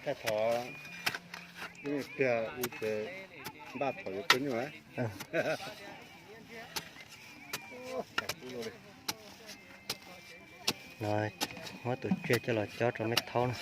Thov ib pliag ib ces npaj thov yuav kua nyuj. No, muab tus tsiaj coj los cob rau meb thaub na.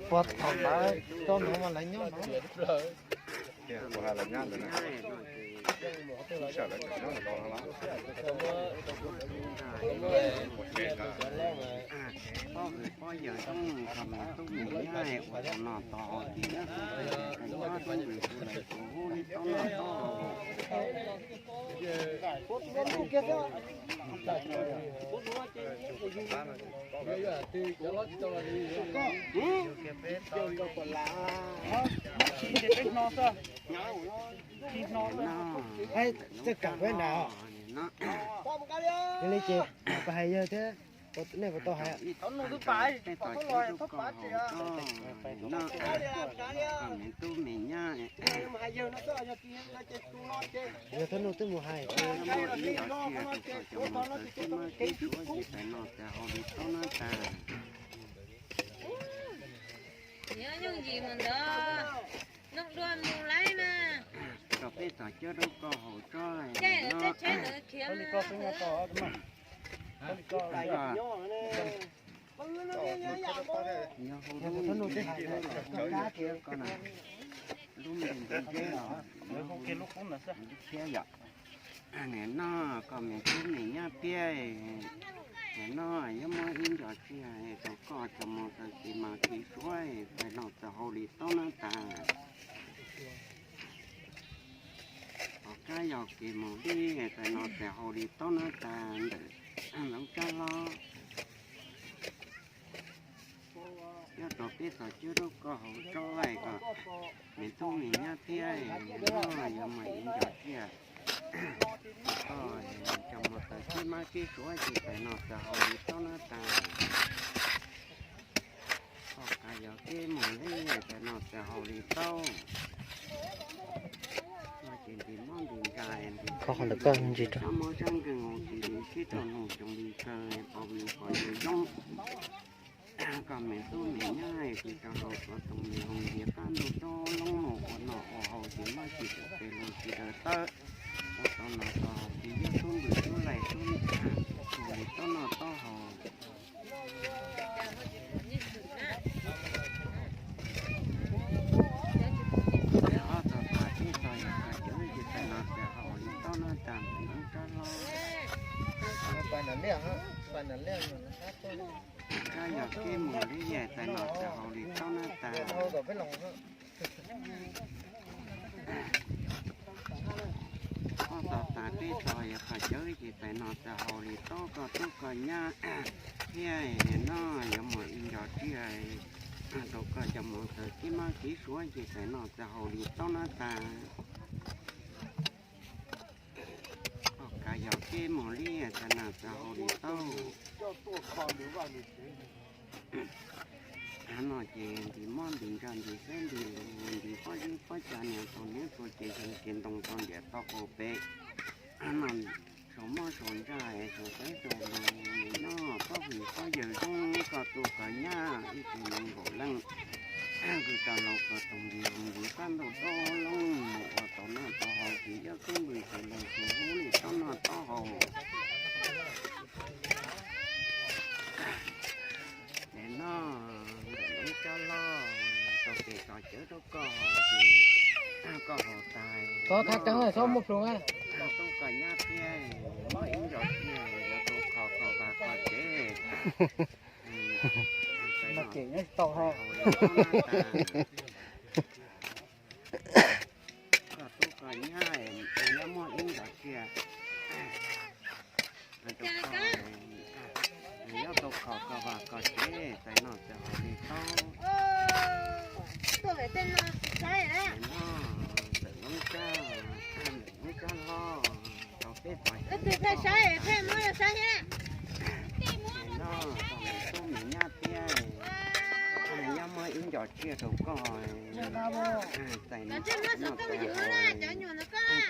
Puas thaum ntawd tau hnov mas lawv nyob no. Pob hwm pob yawg zoo, thaum me tub me nyab ua tau no tau ces nyob tub me tub lawv tus hub li tau no tau. Txawj kam peb nram. Yog li ces koj hais yawg thiab, nej puas tau hais? Yog thab nuj twb mus hais. Nyob yooj yim mus ntawd, noog dua mus lawm mas. Rau peb txog cawb rau koj haus tsob. Caij lawv tej tsheb lawv khiav mas. Yog hu lub npe ntawd koj na, lub npe ntawd los lub thiab yom. Nim no koj me tub me nyab thiab, nim no yuav muab ib nco tsiaj rau koj coj mus taws tis mas tis suav, txais no txais hau li tob nab tas. Tom qab yog kev mus li, txais no txais hau li tob nab tas ntawm Loov Tsab Hlob. Nyob rau peb txog cawb rau koj haus tsob, koj me tub me nyab thiab, no yuav muaj ib nco tsiaj rau koj coj mus taws tis mas tis suav, ces txais no txais hau li tob nab tas. Koj kav yog kev mus li, txais no txais hau li tob. Ces nti mob nti nra, nti mob ntsis rau mob sab nkeeg, ua tis li sib rau nug xyoo li kawg, pov vwm pov yawg zoo. Koj me tub me nyab, kws rau hauv koj tus me hoos ntiav qab ntuj roob loob mus ua noj ua haus, ces muab tsis tau pes lug tsis daws tawb, ua tau noj tau haus, ces yog tub npws tub laig tub li tob noj tob haus. Ob txog tas peb txog yog koj cawb ces txais no txais hau li tob nab tas ntawm Loov Tsab Hlob. Koj yog kev mus li, txais no txais hau li tob nab tas. Ob txog tas peb txog yog koj cawb ces txais no txais hau li tob, koj tub koj nyab thiab, no yuav muaj ib nco tsiaj rau koj coj mus taws tis mas tis suav, ces txais no txais hau li tob nab tas. Koj kav yog kev mus li, txais no txais hau li tob. No ces nti mob nti nra nti xeb nti lus nti pob zeb pob ca, niag tau niab txua ces zoo ces ntoo tau ntiam tau qaum pem. No saum mob saum ntsaj saum xeb saum lus, no pob hwm pob yawg zoo, koj tub koj nyab ib tug neeg nkaum leej, kws rau hauv koj tus npis hoos nti qab ntuj roob loob mus ua tau noj tau haus, ces yog tub npws ces lug tsis hub li tob noj tob haus. Ces no ntawm Loov Tsab Hlob tau pes tso cawb rau koj haus, ces koj haus tas, txhob thab ceeb, txhob muaj plhu, tub koj nyab thiab, muab ib nco tsiaj Mas ces nyob tsis tau ho. Koj tub koj nyab, nyob muaj ib nco tsiaj, nyob tau kho koj vaj koj tsev, tais no txawm hais li tau. Tais no txawm loob tsab, loob tsab hlob, tau peb tog. Tais no, tub me nyab thiab, nyob muaj ib nco tsiaj rau koj. Tais no,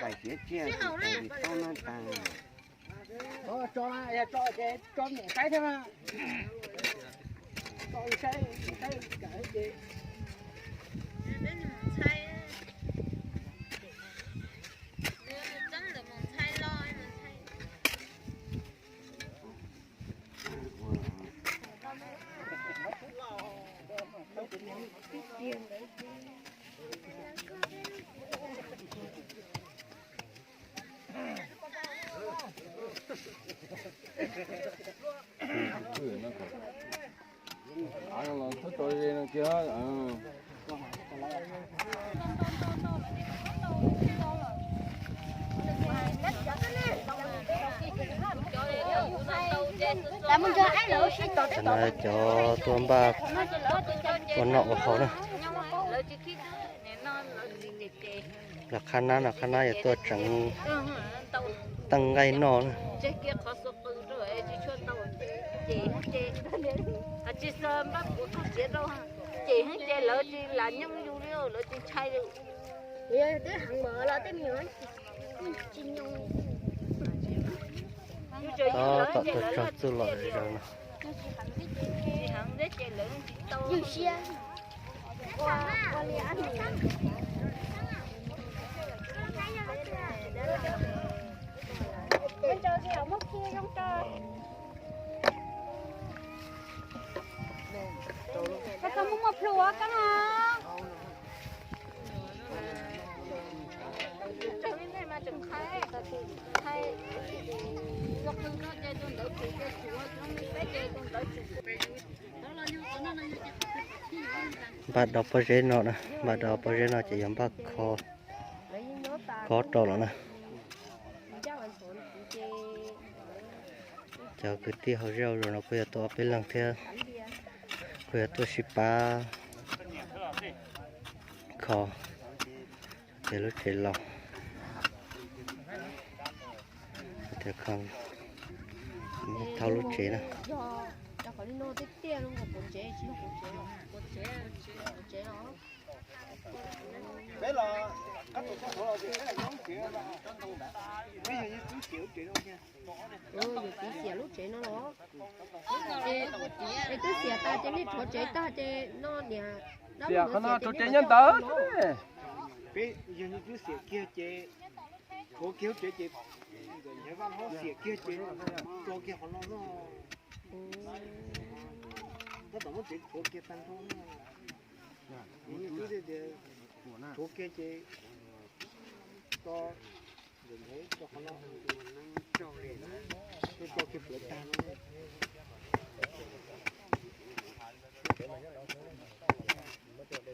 tais hiav tsiaj, tais li tau no tas. Tso, tso ces tso num saib thiab na. Tso saib, saib ces. Cov no cov tuaj npaj ua noj ua haus na. Los qhab nab no, qhab nab yuav tuaj tseev teej nqaij noj na. Tab tom tuaj tsaug txuj lom zem no. Koj tau muaj muaj plhu koj no. Npaj do pob zeb no na, npaj do pob zeb no ces yog npaj kho, kho rau lawm na. Cov kwv tij hauv zej hauv zos no kuj yog tuaj ob peb leeg thiab, kuj yog tuaj sib pab kho ces lub tsev laus. Tias kho thauj lub tsev na. Yog txiv xiam lub tsev no los? Es twb xiam tas ces nej rhuav tsev tag ces no niam. Xiam qhov no rhuav tsev nyob ntawd. Peb yog twb xiam kiag ces rhuav kiag lub tsev ces nkawd nyob vaj hlob xiam kiag ces tso kiag qhov no no. Tab tom muab tsev rhuav kiag tag nrho no. Twb tias rhuav kiag ces tso, nkawd nyob tso qhov no, tso kiag plawv tag no. Tus ntawd, tus ntawd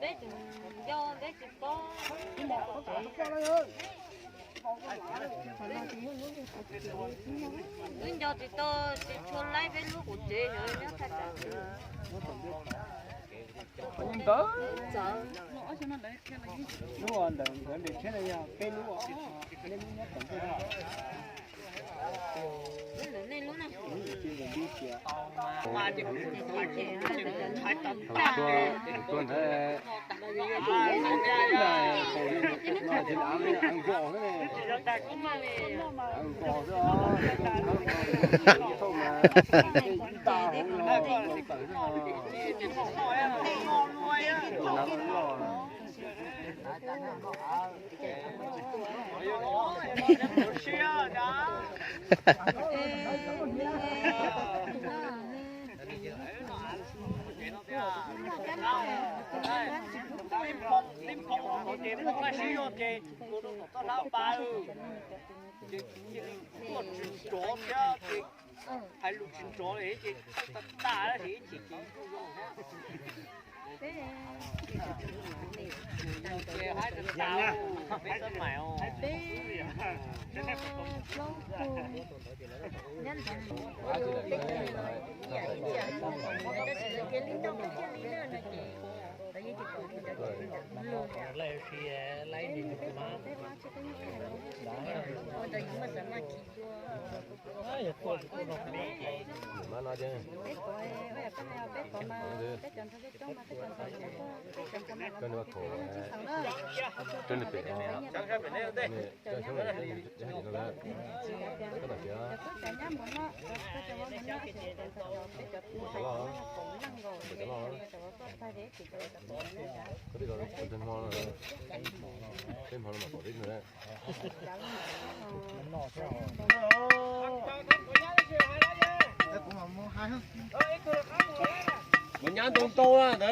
peb tseem nco peb tsis paub. Wb nco tsis tau, tsis tshua laib peb lub qub tsev yog nyob thaj tsam. Ntawd, lub ntawd nkawd nres tsheb no yog peb lub, nej lub nyob tom ntej. Tus tuaj ntawd, Ces muaj qab sib zog ces mus rau tom toj hlab pas, ces cia li tuaj tsis nrov thiab ces hais lus tsis nrov li ces tawg tag tag tab sis ib chim ces kuj zoo thiab. Ces haib tag tas peb txoj maim os. Mus nyab ntoo ntau ntawd.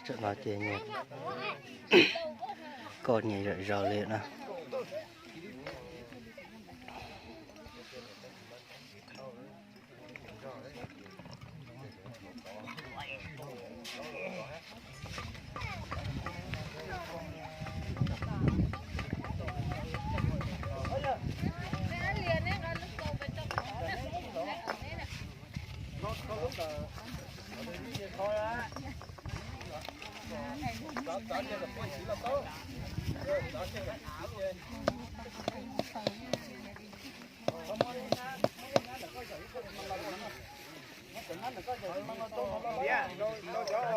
Tsam no ces nyias koj nyias zom zaws li na.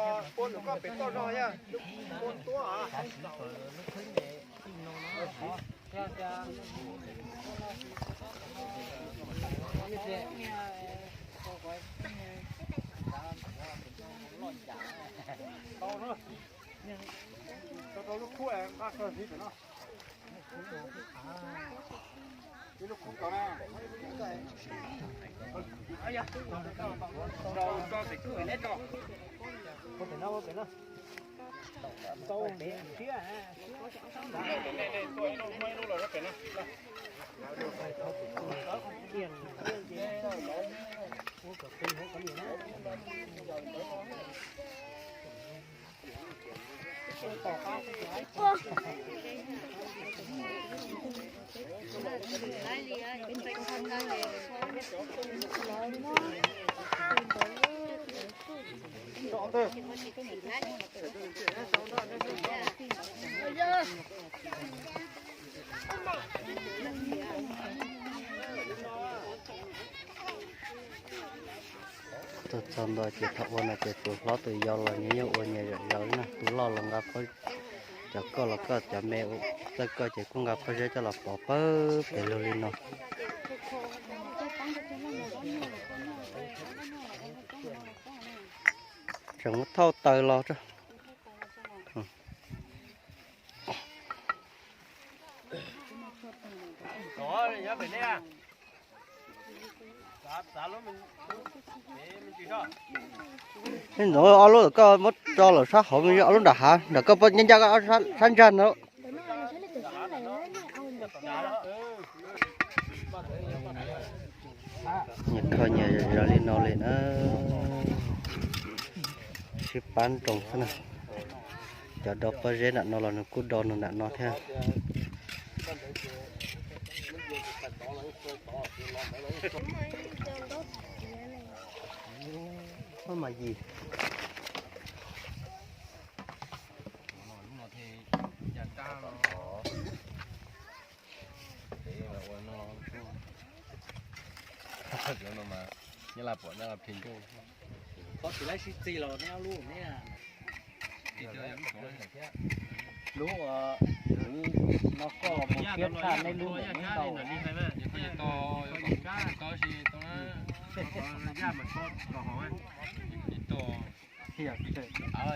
Cov pua ntawm koj pem toj zog yog pua tuab. Rau lub khub nqa kawg hliv pem no. Ib lub khub tau na. Rau tso pem khub pem neb tso. Pem no, pem no. Tau pem siab. Tuaj txog ntua ces thaum ua no ces tus hlob tus yau los nyias yeej ua nyias zom zaws li na, tus loj los nqa pob, cov koj los koj, cov me txawj koj ces kuj nqa pob zeb coj los pov pawg pes lug li no. Tseem muab thauj taws los. Ntxoov, ob lub koj muab tso lawm sab hauv, ob lub nram hav, nram koj poj ncaj ncaj sab ntsag no. Nyias kho nyias zom zaws li no li na. Sib pab nroos xwb na. Cov do pob zeb nram no los nws kuj do nws nram no thiab. Mas yim. Nyob Laj Pom nyob Phi Ntuj. Qhov tsis laib sib txig los neb ob lub ne. Lub, lub no koj mus thiab tshaj neb lub ntawm neb ntau. Peb cov no ces ua kaus hlau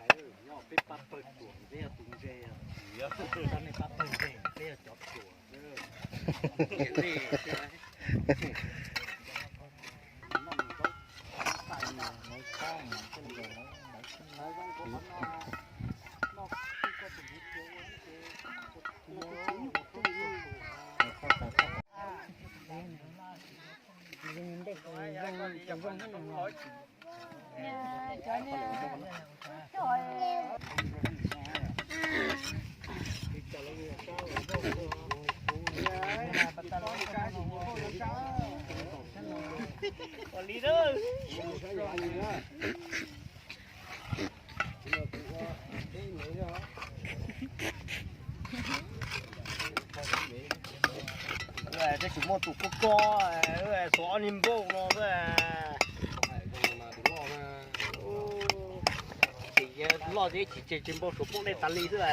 hais, yog peb pab pawg ruam, peb yog tus ntse, yog nej pab pawg ntse, peb yog cov ruam. Tab sis muaj tus koj koj, xuas ob niag npauj no xwb. Ces loj thiab chim tseg tseg npauj suav poob dej tas li xwb.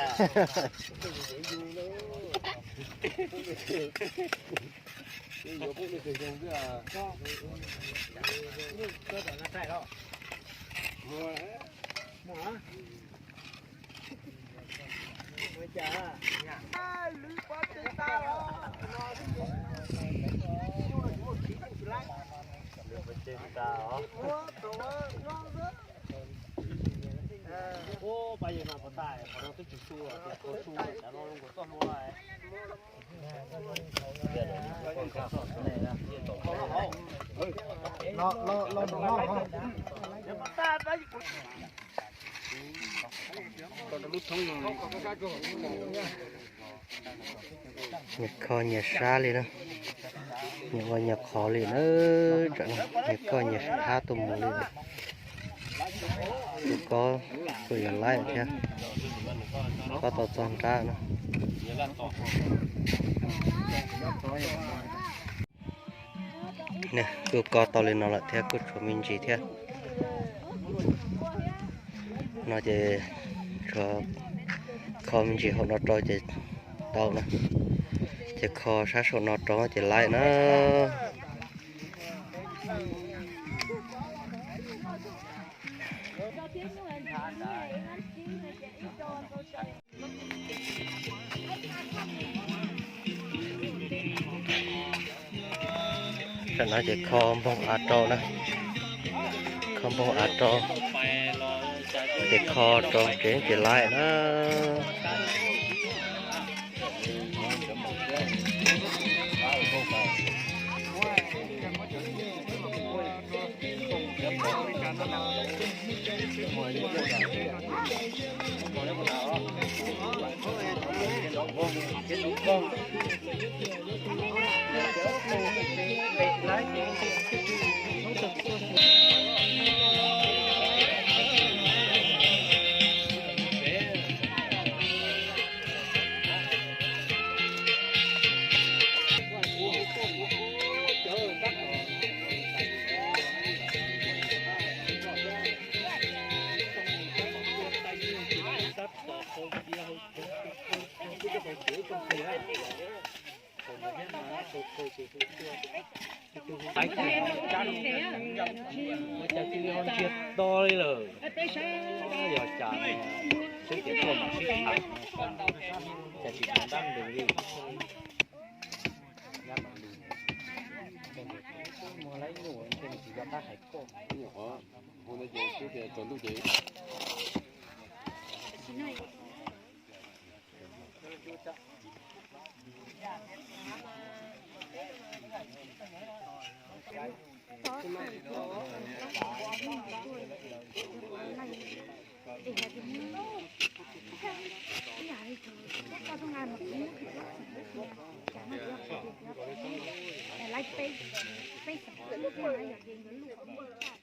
Nyias kho nyias sab li na, nyias ua nyias qhov li na, tsam no nyias kho nyias sab tuaj mus li. Tus kob kuj yuav laib thiab, kob tau txog nrab na. Tus kob tau li no lawm thiab kuj tshuav me ntsis thiab. No ces tshuav kho me ntsis hauv no rau ces tau na. Ces kho sab saum no rau ces laib na. Tam no ces kho npoog av rau na, kho npoog av rau, ces kho rau tsev ces laib na. Ua cas cia li ho ntsiag to li lawm. Yog cas xwb ces tuaj mam sib tham, cas tsis tham dab ntws li. Ces hais tias, ib yam li thaum koj tuaj nqa mas kuv muab koj txog, tab sis cas no kuv yog qhia tias kuv yog qhia lawv peb, peb xeem Hmoob thiab na, yog ces nkawd lub qhov muag tshaj